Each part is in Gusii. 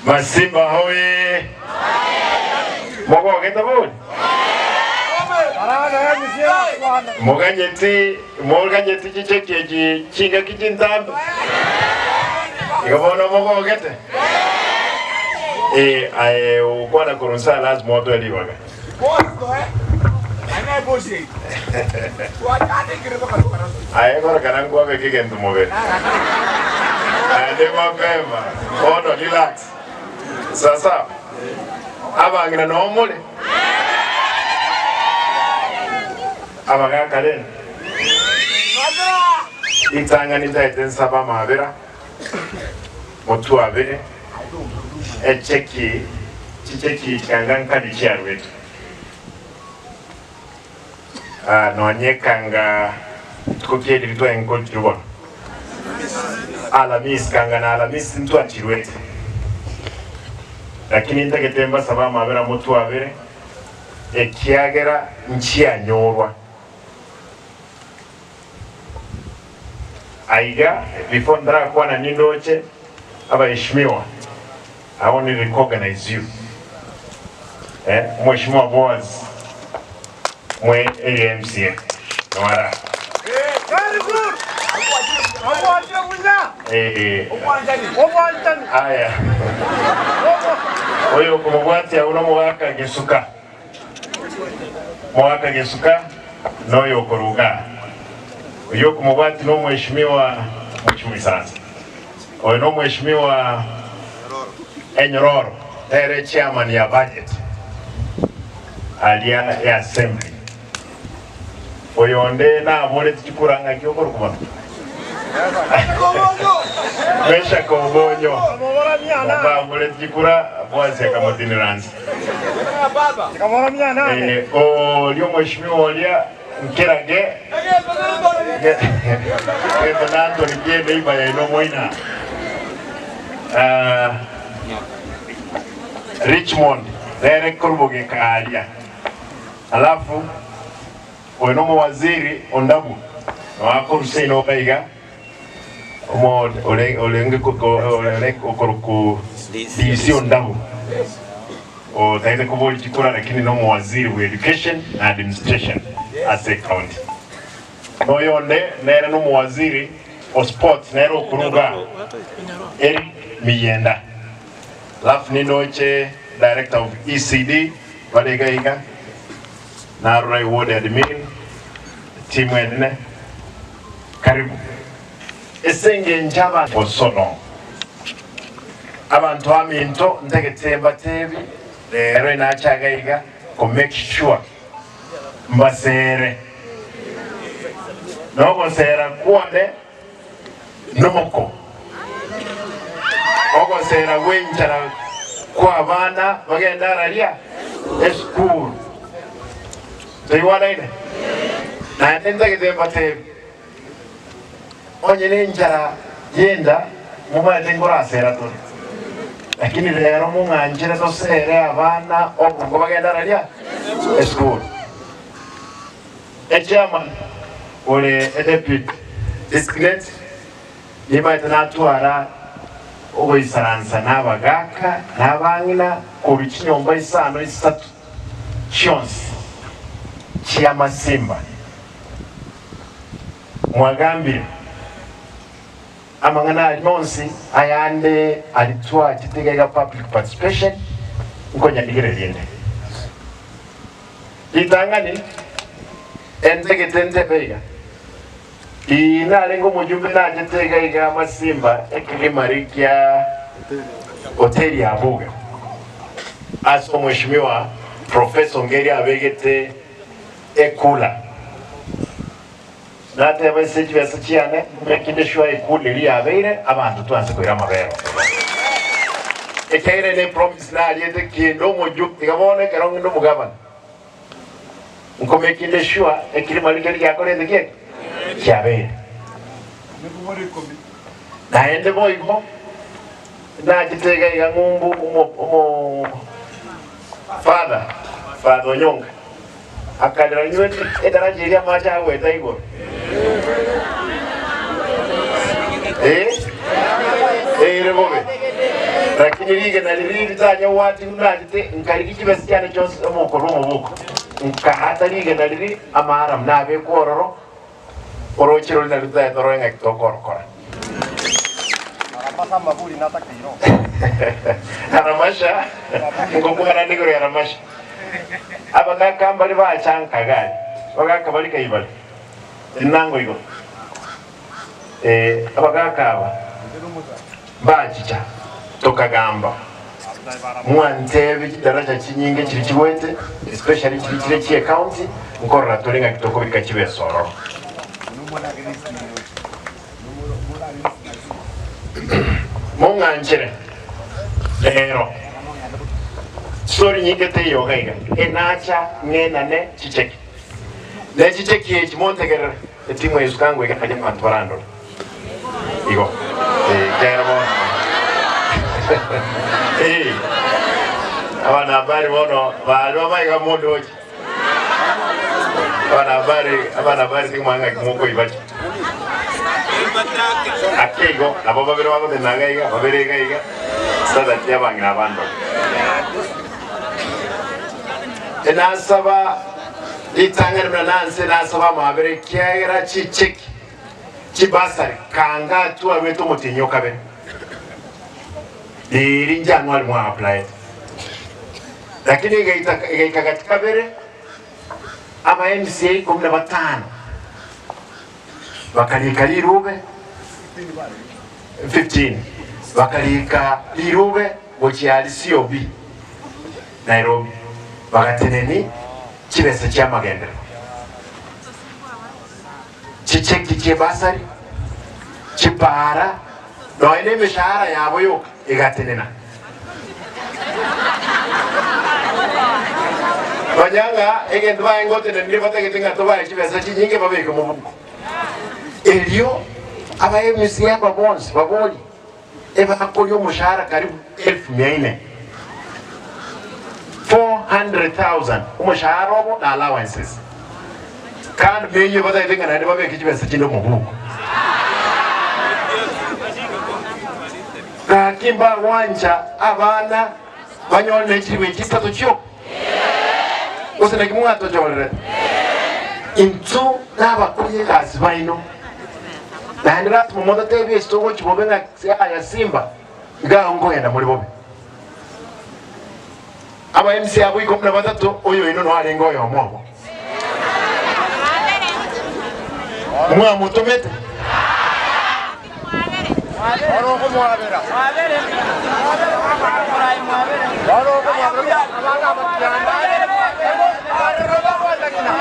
Masimba hoye! Mogogete bori? Moganyeti moganyeti chicheki echi chingaki chintambe? Igo bono mogogete? Eh, aye okwana korwa nsa lazima otoe ribaga. Aye korokana nkwabeka egento mobere. Naende mapema, bono relax. Sasa, abang'ina noo more? Abagaka rende, ritang'ani ntaete nsabe amabera, motwabere echeki chicheki chianga nkani chiaruetwe. Ah, nonye ekanga rituko ki eri ritwaenkochirwe bono? Alamisi, kanga na Alamisi ntwachirwete. Lakini ntagete mbasabe amabera motwabere, ekiagera nchianyorwa. Aiga before ntarakwana nindoche abaheshimiwa, I only recognize you. Eh, Mheshimiwa Boaz mwe area MCA nwara. Eh, aya oyo okomobwatia agwo nomogaka Gesuka. Mogaka Gesuka noyo okoruga. Oyio okomobwatia nomweshimiwa Mochumi Sansa. Oyo nomweshimiwa Enyororo nere chairman ya budget aria ya assembly. Oyonde naboreti chikura ng'aki okorokwa bono? Meshak Ogonyo. Baboreti chikura bonsi akamotinera nse. Eh, oria omweshimiwa oria nkerage gento na Anthony kiende iba yaino omoina. Ah, Richmond nere korubogeka aria. Alafu oyo nomowaziri ondabu noakorusia inoka iga omo ore orenge ore okoroku DC ondabu otaete kobori chikura lakini nomowaziri bwe education na administration ase ecounty. Noyonde nere nomowaziri o sports nere okoruga Eric Miyenda. Alafu nindoche director of ECD bare iga iga, narora eward admin, team enene, karibu. Ase engencho abanto for so long, abanto aminto ntagete mbatebi rero inache iga iga ko make sure mbasere, nogosera kwone Nomoko, ogosera gw'enchara kw'abana bagende araria esukuru. Toigwanaine? Naende ntagete mbatebi, onye nenchara y'enda momaete nkorasera tore, lakini rero mong'anchere tosere abana obongo bagende araria esukuru. Echairman ore edeputy designate nimaete natwara ogoisaransa na abagaka na abang'ina korwa chinyomba isano isato chionsi chi'amasimba. Mwagambire amang'ana aria onsi ayande aria twachete iga iga public participation nkonyarigereria inde. Ritang'ani entagete ntebe iga, Ii narenge omojumbe nachete iga iga amasimba ekegemari kia hoteli ya Buga ase omweshimiwa Professor Ongeri abegete ekula. Nateba ase chibesa chiane mbeke sure ekula eria yabeire abanto twanse koira amabere ororo. Ekiagera ne promise nariete kende omojumbe iga bono ekero ng'ende omogavana. Nkomekinde sure ekirima riria riakorete ki eke? Kiabeire. Naende boigo nachete iga iga ng'umbu omo omo father father Onyonka akarera inwe edaraja eria amache agoeta igoro. Eh? Lakini rigena riria ritanyegwati nachete nkarigia chibesa chiane chionsi omokorwa omoboko. Nkaata rigena riria amaaramu nabekwa ororo, oroche roria nario totaete torore ng'aki tokorokora. Aramasha, ngokwana nde igoro ya Ramasha. Abagaka mbare bacha nkaga aria, abagaka baria kai bare? Tinango igo. Ee, abagaaka aba mbachicha, tokagamba, mwantebi chidaraja chinyinge chiri chigwete, especially chiri chire chie county, nkorora tore ng'aki tokobeka chibesa ororo. Mong'anchere rero, chistori nyinge teiyo iga iga, enacha ng'enane chicheki. Ne chicheki echi montegerere. Etimu ya Yesu kango iga naria abanto barandore igo ekiagera bono eh, abana habari bono bari bamaiga mondoche abana habari abana habari ting'omanya ng'aki mokoibacha ake igo nabo babere bagotena iga iga babere iga iga so that abang'ina abandore enasaba Ritang'ani buna nanse nasaba amaabera ekiagera chicheki chibasari kanga twarwete omotienyi o kabere riri January mwa applyete lakini egaita egaika gati kabere aba MCA ikomi na batano bakarika rirube 15 bakarika rirube gochia aria COB Nairobi, bagateneni chibesa chi'amagenderero, chicheki chi'ebasari, chipaara, nonya nemeshahara yabo yoka egatenena. Nonya ng'a egento baye ngotenenire batagete ng'a tobae chibesa chinyinge babeke mobuko. Erio abaemisia aba bonsi baborie, Ebakoria omoshahara karibu elfu mia ine, 400,000, omoshahara obo na allowances. Kando neyio batagete ng'a naende babeke chibesa chinde omobuko. Gaki mbagwancha abana banyore ne chilifu echi chisato chioka? Gose naki mwatochorerete? Intwe nabakori egasi baino. Naende lasima motatebie ase togochia bobe ng'a aya Simba iga agwo nkogenda more bobe. Aba MC abwo ikomi na batato oyo oino noyo arenge oyomo obo. Mwamotomete?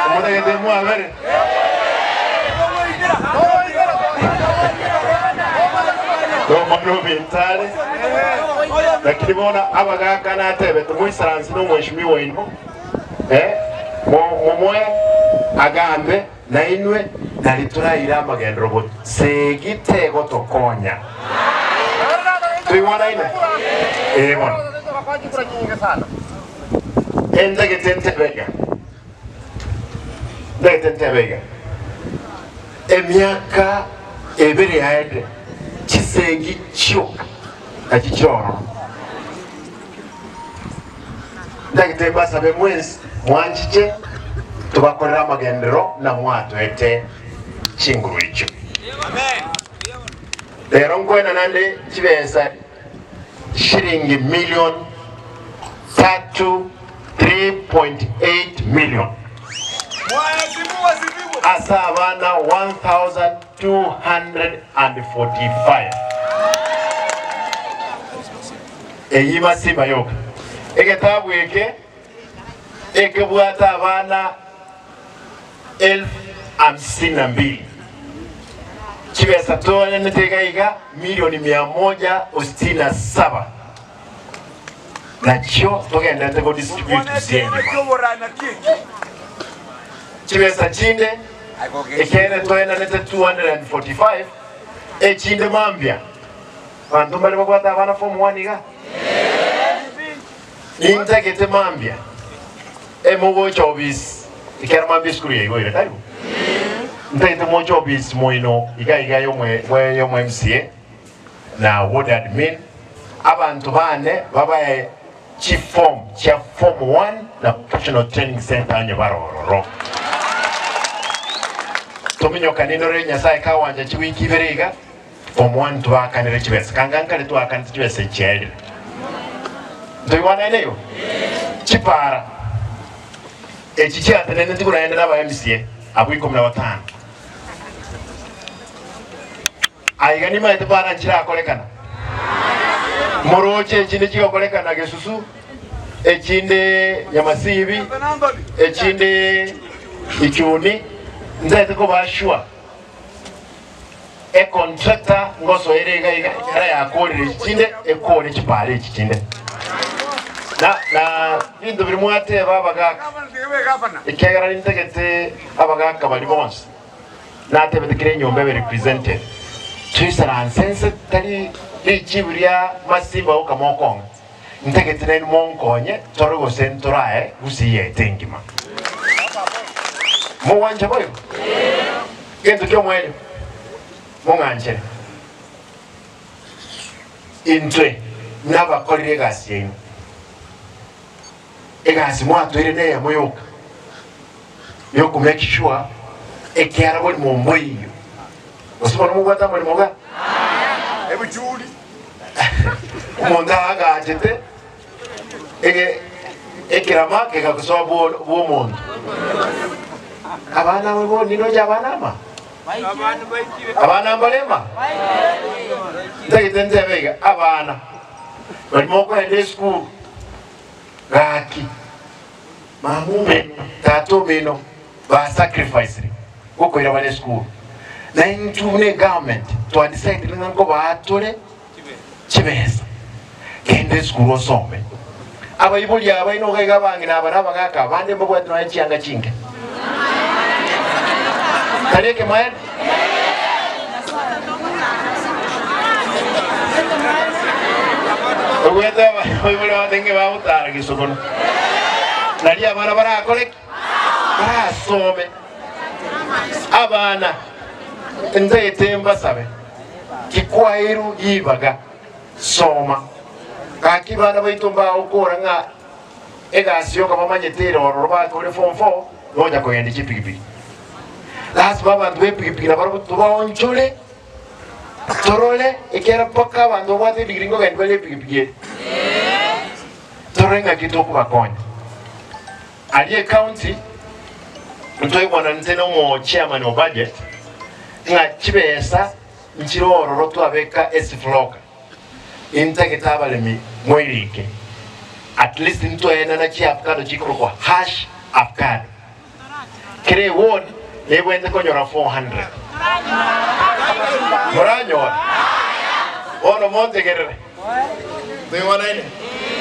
Omotagete mwabere? Nomwana obintare lakini bono abagaka natebete moisaranse na omweshimiwa oino eh, momoe agambe nainwe nari toraire amagenderero bo segi tegotokonya toigwanaine ee bono entagete ntebe iga Ntagete ntebe iga, emiaka ebere yaerire, chisegi chioka nachio chire ororo. Ntagete mbasabe mwensi mwanchiche tobakorere amagenderero na mwatoete chinguru echio. Rero nkoenana nde chibesa shilingi million tatu 3.8 million ase abana 1245 eyio masimba yoka egetabu eke ekebwate abana elfu hamsini na mbili chibesa toenete iga iga milioni mia moja sitini na saba Nachio togenderete go distribute gusii engima. Chibesa chinde ekeene toenanete 245 echinde mambia abanto mbare babwate abana form one iga nintagete mambia emogocha obisi ekero mambia esukuru yaigoire tari bo ntagete moche obisi moino iga iga yomwe yomwe MCA na ward admin. Abanto bane babae chiform chia form one na Vocational Training Centre onye bare ororo. Tominyokanie ndore Nyasaye kawancha chiwiki ibere iga, form one twakanire chibesa. Kanga nkare twakanete chibesa echiaerire. Ntoigwanaine igo? Chipara echi chiateneneti buna naende naba MCA abwo ikomi na batano. Aiga nimaete para nchirakorekana. Moroche echinde chigokorekana gesusu, echinde nyamasibi, echinde ichuni, ntaete koba sure econtractor ngosoere iga iga ekero yakorire echi chinde ekore chipara echi chinde. Na na binto biria mwateba abagaka, ekiagera nintagete abagaka baria bonsi. Natebete kera enyomba ebe represented, toisaranse nse tari richibu ria masimba oka mokong'a, ntagete nainwe monkonye tore gose ntorae gusii yaito engima. Mogwancha boigo? Gento ki'omoerio, mong'anchere. Intwe nabakorire egasi yaino. Egasi mwatoire neyemo yoka, yoku make sure ekiara borimo mboiyo. Gose bono mobwate amorimo iga? Ebichuri. Omonto aagachete ege ekerama kegagosoa bwo bw'omonto. Abana aba bo ninoche abana ama? Abana mbare ema? Ntagete ntebe iga, abana bari mokoenda esukuru Gaki, mama omino, tata omino ba sacrificire gokoira bare esukuru. Na intwe buna egovernment twa decidire ng'a nkobaa tore chibesa genda esukuru osome. Abaibori aba baino iga iga abang'ina aba na abagaka abande mbabwate nonya chianga chinke. Tari ekemaene? Ogwete abaibori batenge bagotara gesokono nari abana barakore ki? Barasome. Abana ntaete mbasabe tikwaeirwe ribaga soma. Gaki bana baito mbagokora ng'a Egasi yoka bamanyete ere ororo bakore form four nonya kogenda chipigipigi. Lasima abanto b'epigipigi nabarobwo tobaonchore torore ekiagera mpaka abanto babwate edigiri nkogenda bare epigipigi ere. Torore ng'aki tokobakonya. Aria ecounty ntwaigwananete na omo chairman o budget ng'a chibesa nchire ororo twabeka esifloka. Intagete abaremi moirike at least ntwaenana chiavocado chikorokwa hash avocado. Kera eward nebwenerete konyora 400. Moranyore? Bono montegerere. Toigwanaine?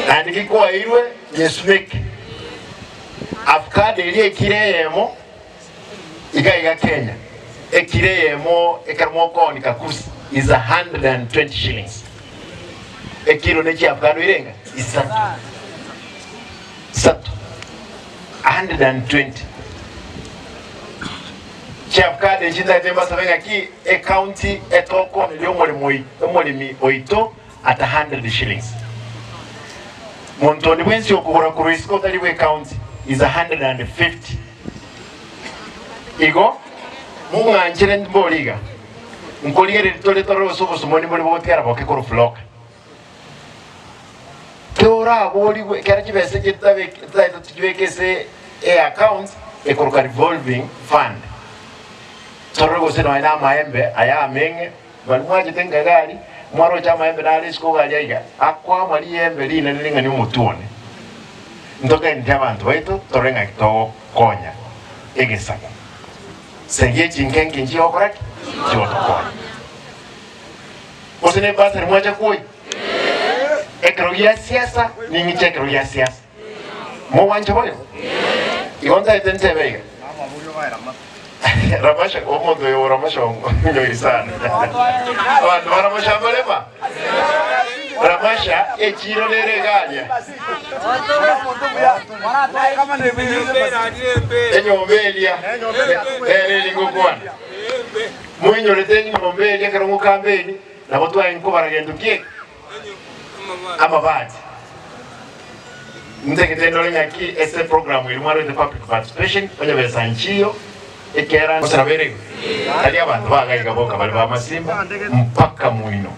Naende kikwaeirwe nyesumeke. Avocado eria ekiro eyemo Iga iga Kenya, ekiro eyemo ekero mokooni kakusi is 120 shillings. Ekiro ne chiavocado irenga? Isato. Isato. 120. Chiavocado echi ntagete mbasabe ng'aki ecounty etokooneria omoremo oi omoremi oito at 100 shillings. Monto onde bwensi okogora korwa isiko otari bwe county is 150. Igo mong'anchere mbore iga, nkorigereria tore tore gose obosomoni mbore bogotigara boke korwa Floka. Toraborigwe ekero chibesa echi totagete tochibeke ase eaccount ekoroka revolving fund. Torore gose nonya na amaembe aya ameng'e Baria mwachete nka gari, mwaroche amaembe nare isiko gari aiga, akwama riembe rinene ring'ani omotwe one. Ntogenche abanto baito torore ng'aki togokonya egesaku. Seria echinkenke nchigokora ki? Chigotokonya. Gose ne bursary mwacha kwoyia? Ekero gia siasa ning'iche ekero gia siasa. Mogwancha boigo? Igo ntagete ntebe iga. Ramasha, omonto oyo o Ramasha onyoiri sana. Abanto ba Ramasha mbarema? Ramasha echiro nere iga aria. Enyomba eria nere eri ngokwana. Moinyorete enyomba eria ekero ngokampeni, nabo twaye nkobara gento ki eke? Amabati. Ntagete ndore ng'aki ase eprogram eria mwarwete public participation, onye besa nchiyo, ekera gose nabo ere igo? Tari abanto baga iga boka bare ba Masimba mpaka moino.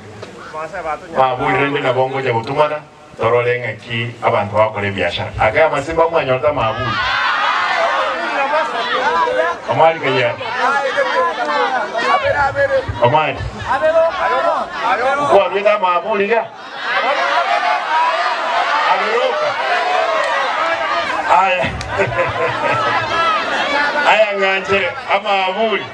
Baburire rende nabo ngocha gotumana torore ng'aki abanto bagokora ebiashara. Ake amasimba mwanyorete amaburi. Omwari kayia. Omwari. Nkwarwete amaburi iga? Aberoka. Aya. Aya ng'anchere amaburi.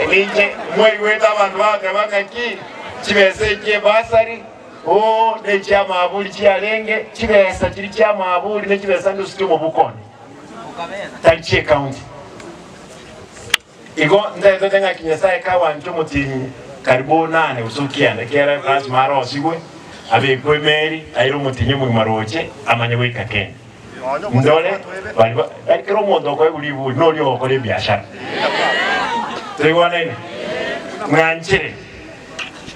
Ninche mwaigwete abanto bagoteba ng'aki chibesa echi ebasari oo nechiamaburi chiarenge chibesa chiri chiamaburi ne chibesa ndusirie omobuko one tari chiecounty. Igo ntaetete ng'aki Nyasae kawanche omotienyi karibu onane gose okianda, ekiagera lasima arosigwe, abekwe emeri, aire omotienyi omogima roche, amanye goika Kenya. Ndore baria ba yaani kera omonto okoegwa riburi noria ogokora ebiashara. Toigwanaine? Ng'anchere.